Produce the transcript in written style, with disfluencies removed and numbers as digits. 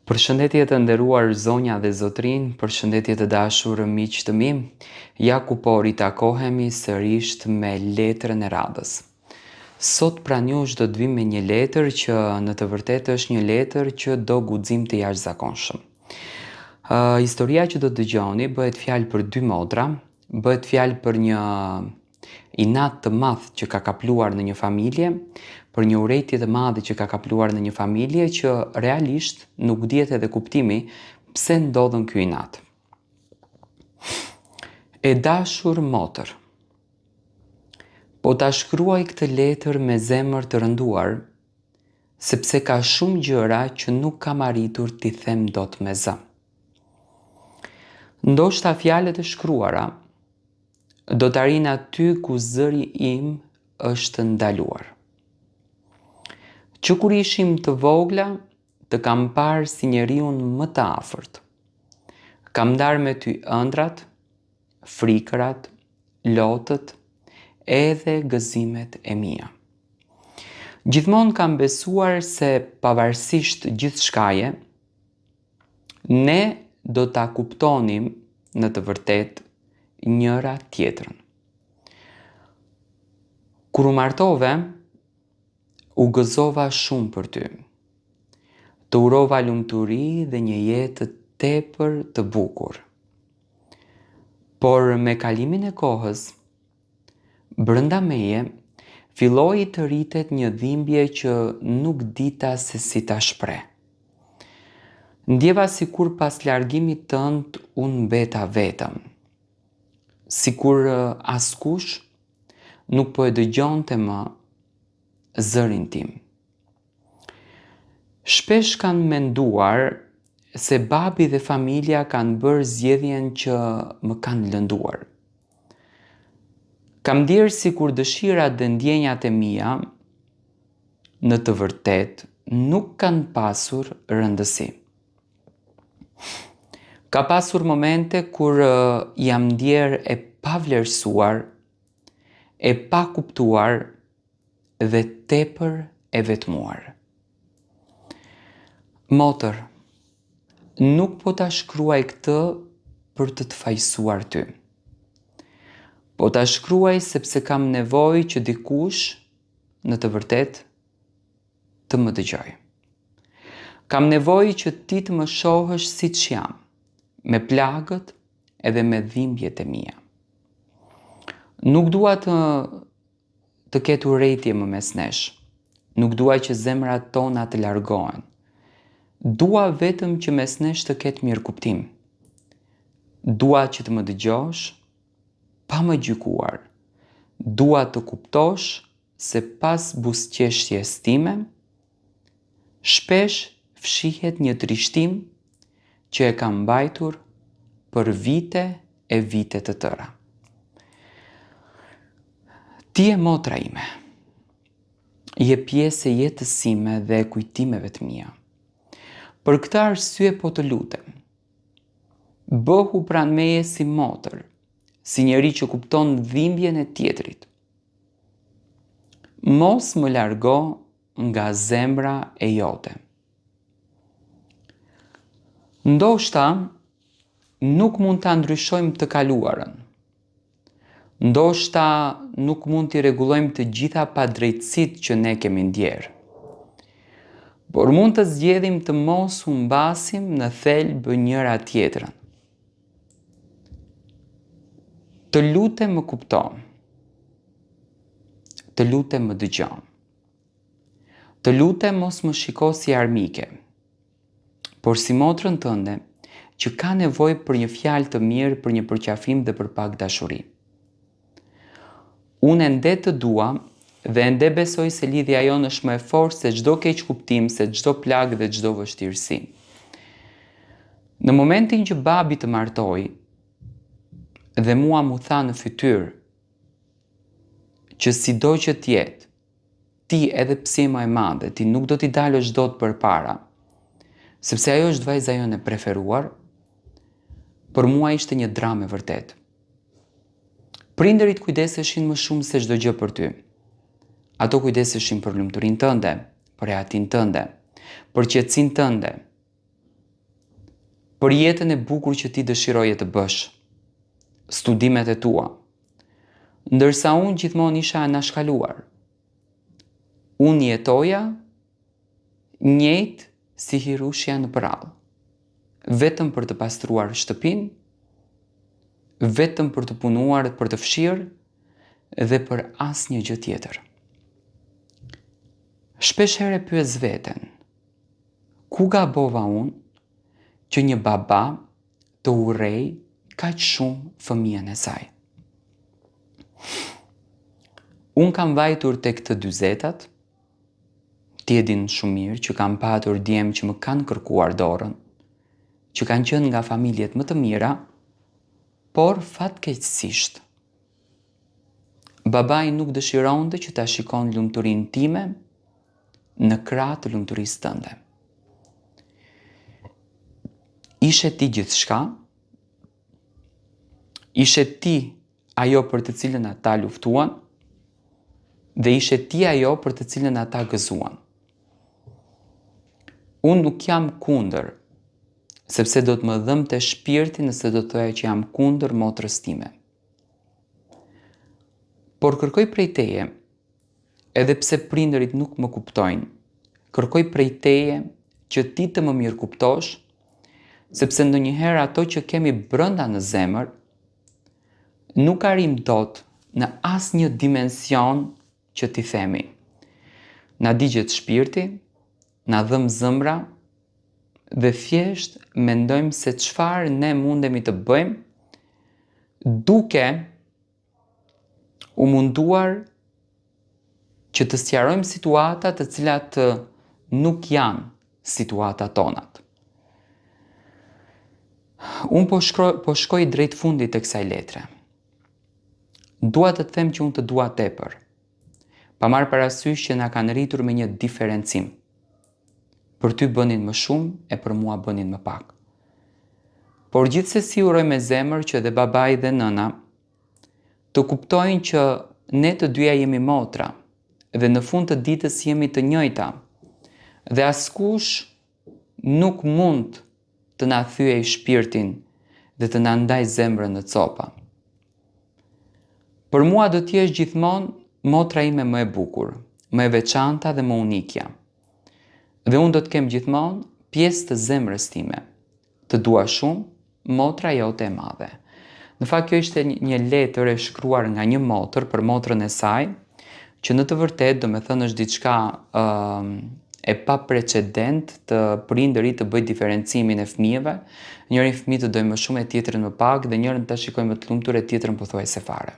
Përshëndetje të nderuar zonja dhe zotërinj, përshëndetje të dashur miq të mi. Ja ku po ritakohemi sërisht me letrën e radhës. Sot pranë jush do të vij me një letër që në të vërtetë është një letër që do guxim të jashtëzakonshëm. Uh, historia që do të dëgjoni bëhet fjalë për dy motra, bëhet fjalë për një inat të madh që ka kapluar në një familje, për një urrejtje të madhe që ka kapluar në një familje që realisht nuk dihet edhe kuptimi pse ndodhën ky inat. E dashur motër, po ta shkruaj këtë letër me zemër të rënduar, sepse ka shumë gjëra që nuk kam arritur t'i them dot me zë. Ndoshta fjalët e shkruara do të arrijnë aty ku zëri im është ndaluar. Që kur ishim të vogla, të kam parë si njeriun më të afërt. Kam ndarë me ty ëndrrat, frikërat, lotët, edhe gëzimet e mia. Gjithmonë kam besuar se pavarësisht gjithçkaje, Ne do ta kuptonim në të vërtetë njëra tjetrën. Kur u martove, u gëzova shumë për ty. Të urova lumturi dhe një jetë tepër të bukur. Por me kalimin e kohës, brenda meje filloi të rritet një dhimbje që nuk dita se si ta shpreh. Ndjeva sikur pas largimit tënd unë mbeta vetëm. Sikur askush nuk po e dëgjonte më zërin tim. Shpesh kam menduar se babi dhe familja kanë bërë zgjedhjen që më kanë lënduar. Kam ndjerë sikur dëshirat dhe ndjenjat e mia në të vërtetë nuk kanë pasur rëndësi. Ka pasur momente kur jam ndjerë e pavlerësuar, e pakuptuar dhe tepër e vetmuar. Motër, nuk po ta shkruaj këtë për të të fajësuar ty. Po ta shkruaj sepse kam nevojë që dikush në të vërtetë të më dëgjojë. Kam nevojë që ti të më shohësh siç jam, me plagët edhe me dhimbjet e mia. Nuk dua të të ketë urrejtje më mes nesh. Nuk dua që zemrat tona të largohen. Dua vetëm që mes nesh të ketë mirëkuptim. Dua që të më dëgjosh pa më gjykuar. Dua të kuptosh se pas buzëqeshjes time, shpesh fshihet një trishtim që e kam mbajtur për vite e vite të tëra. Ti je motra ime. Je pjesë e jetës sime dhe e kujtimeve të mia. Për këtë arsye po të lutem. Bëhu pranë meje si motër, si njeri që kupton dhimbjen e tjetrit. Mos më largo nga zemra e jote. Ndoshta nuk mund ta ndryshojmë të kaluarën. Ndoshta nuk mund t'i rregullojmë të gjitha padrejtësitë që ne kemi ndjerë. Por mund të zgjedhim të mos humbasim në thelb njëra tjetrën. Të lutem më kupto. Të lutem më dëgjo. Të lutem mos më shiko si armike, por si motrën tënde që ka nevojë për një fjalë të mirë, për një përqafim dhe për pak dashuri. Unë ende të dua dhe ende besoj se lidhja jonë është më e fortë se çdo keqkuptim, se çdo plagë dhe çdo vështirësi. Në momentin që babi të martoi dhe mua m'u tha në fytyrë që sido që të jetë, ti edhe pse je më e madhe, ti nuk do t'i dalësh dot përpara, sepse ajo është vajza jonë e preferuar, për mua ishte një dramë e vërtetë. Prindërit kujdeseshin më shumë se çdo gjë për ty. Ato kujdeseshin për lumturinë tënde, për rehatinë tënde, për qetësinë tënde. Për jetën e bukur që ti dëshiroje të bësh, studimet e tua. Ndërsa unë gjithmonë isha anashkaluar. Unë jetoja njëjtë si Hirushja në përrallë. Vetëm për të pastruar shtëpinë, vetëm për të punuar dhe për të fshirë dhe për asnjë gjë tjetër. Shpesh herë e pyes veten, ku gabova unë që një baba të urrejë kaq shumë fëmijën e saj? Unë kam vajtur tek të dyzetat, ti e din shumë mirë që kam patur djem që më kanë kërkuar dorën, që kanë qenë nga familjet më të mira, por fatkeqësisht babai nuk dëshironte që ta shikon lumturinë time në krah të lumturisë tënde. Ishe ti gjithçka, ishe ti ajo për të cilën ata luftuan dhe ishe ti ajo për të cilën ata gëzuan. Unë nuk jam kundër, sepse do të më dhëmbte shpirti nëse do të thoja që jam kundër motrës time. Por kërkoj prej teje, edhe pse prindërit nuk më kuptojnë, kërkoj prej teje që ti të më mirëkuptosh, sepse ndonjëherë ato që kemi brenda në zemër, nuk arrijmë dot në asnjë dimension që t'i themi. Na digjet shpirti, na dhëmb zemra dhe thjesht mendojmë se çfarë ne mundemi të bëjmë duke u munduar që të sqarojmë situata të cilat nuk janë situata tonat. Unë po, shkro, po shkoj drejt fundit të kësaj letre. Dua të të them që unë të dua tepër. Pa marrë parasysh që na kanë rritur me një diferencim. Për ty bënin më shumë e për mua bënin më pak. Por gjithsesi uroj me zemër që dhe babai dhe nëna të kuptojnë që ne të dyja jemi motra dhe në fund të ditës jemi të njëjta dhe askush nuk mund të na thyejë shpirtin dhe të na ndajë zemrën në copa. Për mua do të jesh gjithmonë motra ime më e bukur, më e veçanta dhe më unikja. Dhe unë do të kem gjithmonë pjesë të zemrës time. Të dua shumë, motra jote e madhe. Në fakt kjo ishte një letër e shkruar nga një motër për motrën e saj, që në të vërtetë domethënë është diçka uh, e paprecedent të prindërit të bëjë diferencimin e fëmijëve, njërin fëmijë të dojë më shumë e tjetrin më pak dhe njërin ta shikojë më të lumtur e tjetrën pothuajse fare.